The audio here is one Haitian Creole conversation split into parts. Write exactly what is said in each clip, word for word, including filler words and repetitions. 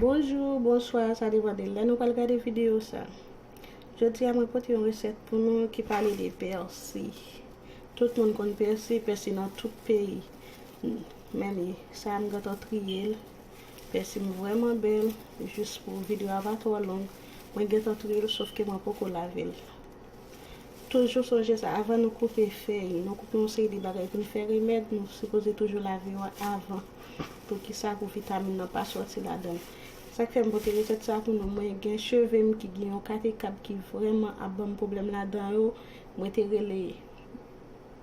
Bonjou, bonswa, sa depann de lè nou pral gade videyo sa. Jodi a, mwen pote yon resèt pou nou ki pale de pèsi. Tout moun konn pèsi, pèsi nan tout peyi. Men li, sa a m gentan triye l. Pèsi m vrèman bèl, jis pou videyo a pa twò long. Mwen gentan triye l, sòf ke mwen poko lave l. Toujou sonje sa, avan nou koupe fèy, nou koupe yon seri de bagay pou n fè remèd, nou sipoze toujou lave yo avan. Poukisa? Pou vitamin nan pa sòti ladan l. Sa k fè m pote resèt sa pou nou, mwen gen cheve m ki gen yon kate kab ki vrèman ap ban m pwoblèm ladan yo. Mwen te rele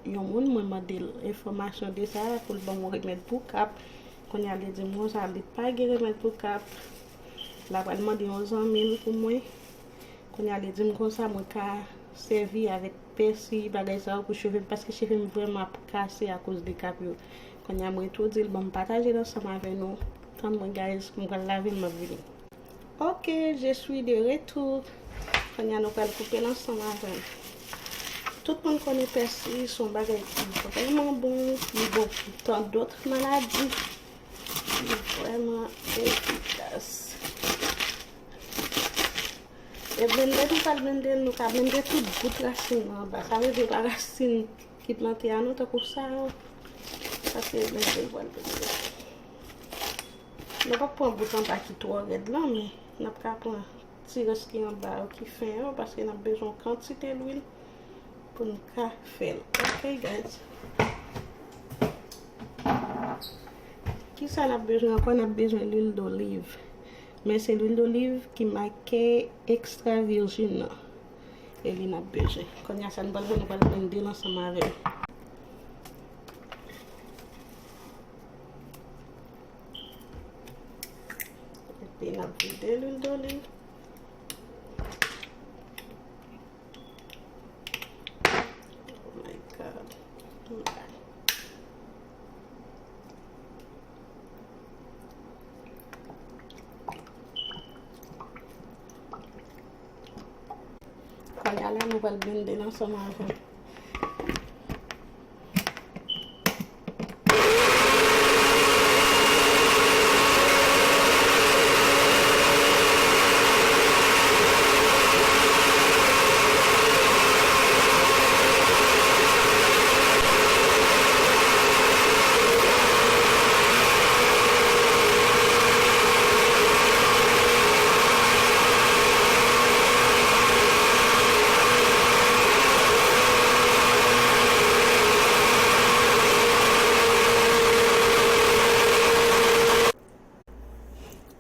yon moun, mwen mande l enfòmasyon de sa, pou l ban m yon remèd pou kab. Kounye a li di m konsa, li pa gen remèd pou kab. L apral mande yon zanmi l pou mwen. Kounye a li di m konsa, mwen ka sèvi avèk pèsi, bagay sa yo pou cheve m, paske cheve m vrèman ap kase akoz de kab yo. Kounye a mwen tou di l, ban m pataje l ansanm avè nou. Tann mwen, guys, m pral lave l, m ap vini. Ok, je suis de retour. Kounye a nou pral koupe l ansanm avè m. Tout moun konnen pèsi se yon bagay ki vrèman bon, li bon pou tant dòt maladi. Li vrèman efikas. E blende, nou pral blende l, nou ka blende tout bout rasin nan anba. Sa vle di pa rasin ki plante a non, tankou sa yo. Sa se blende l pral blende. Nou p ap pran bout anba ki twò rèd lan, men n ap ka pran ti rès ki anba yo ki fen yo, paske n ap bezwen yon kantite lwil pou n ka fè l. Ok, guys. Kisa n ap bezwen ankò? N ap bezwen lwil doliv. Men se lwil doliv ki make extra virgin nan. E li n ap bezwen. Kounye a sa n pral fè, nou pral blende l ansanm avè l. Epi n ap vide lwil doliv. Oh my God. Kounye a la, nou pral blende l ansanm avè l.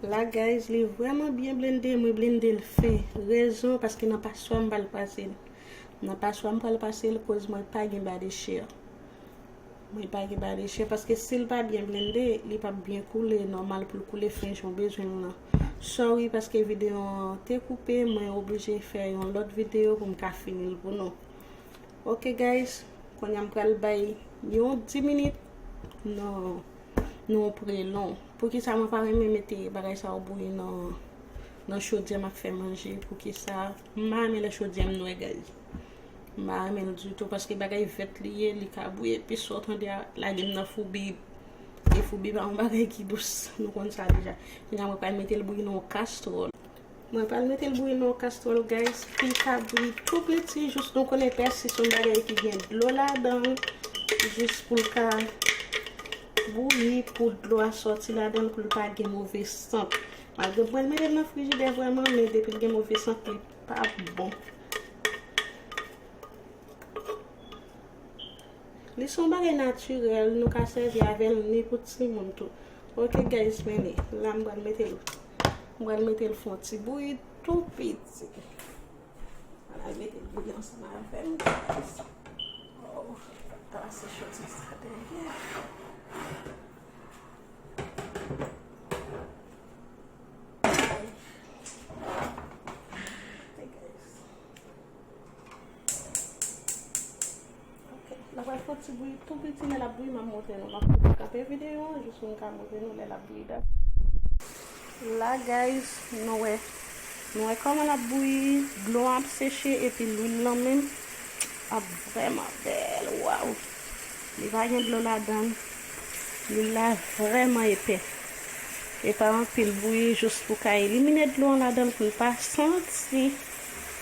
La, guys, li vrèman byen blende. Mwen blende l fen. Rezon, paske nan paswa m pral pase l. Nan paswa m pral pase l, koz mwen pa gen ba de chè. Mwen pa gen ba de chè, paske si l pa byen blende, li p ap byen koule nòmal pou l koule fen jan w bezwen l lan. Sorry, paske videyo an te koupe, mwen oblije fè yon lòt videyo pou m ka fini l pou nou. Ok, guys, kounye a m pral bay yon dis minit nan, nan yon prelon. Poukisa mwen pa renmen mete bagay sa yo bouyi nan, nan chodyè m ap fè manje? Poukisa? M pa renmen lè chodyè m nwè, guys. M pa renmen l ditou, paske bagay vèt li ye, li ka bouyi, epi sa w tande a, lage m nan foubi. E foubi pa yon bagay ki dous, nou konn sa deja. Kounye a mwen pral mete l bouyi nan yon kastwòl. Mwen pral mete l bouyi nan yon kastwòl, guys, pou l ka bouyi tou piti, jis nou konnen pèsi se yon bagay ki gen dlo ladan l, jis pou l ka bouyi, pou dlo a sòti ladan l, pou l pa gen move sant. Malgre m pral mete l nan frijidè vrèman, men depi l gen move sant, li pa bon. Li se yon bagay natirèl, nou ka sèvi avè l ni pou timoun tou. Ok, guys, men li. La, m pral mete l, m pral mete l fè yon ti bouyi tou piti. Ann al mete l bouyi ansanm avè m, guys. Oh, trase chodyè sa dèyè. Hey, guys. Ok, l ap pral fè yon ti bouyi tou piti, men l ap bouyi, m ap montre nou. M ap kanpe videyo an jis pou m ka montre nou lè l ap bouyi dabò. La, guys, nou wè, nou wè kòman l ap bouyi, dlo an ap seche epi lwil lan menm ap vrèman bèl. Waw! Li pa gen dlo ladan l. Lwil la vrèman epè. E pa anpil bouyi, jis pou ka elimine dlo an ladan l pou l pa santi.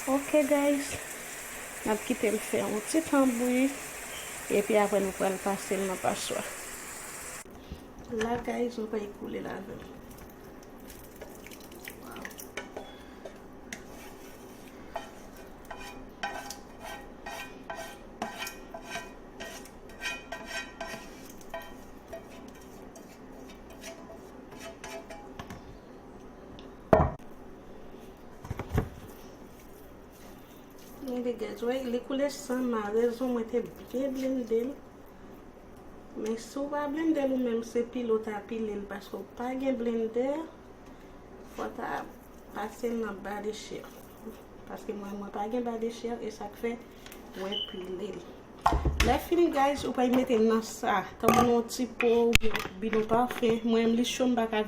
Ok guys, n ap kite l fè yon ti tan bouyi. Epi apre nou pral pase l nan paswa. La guys, nou pral koule l avè l. Gade guys, wè, li koule san mal, rezon mwen te byen blende l. Men si w pa blende l ou menm, se pile w ta pile l, paske w pa gen blendè, fò w ta pase l nan ba de chè. Paske mwen, mwen pa gen ba de chè, e sa k fè mwen pile l. Lè fini guys, ou pral mete l nan sa, tankou nan yon ti po oubyen bidon pafen. Mwen menm li cho, m pa ka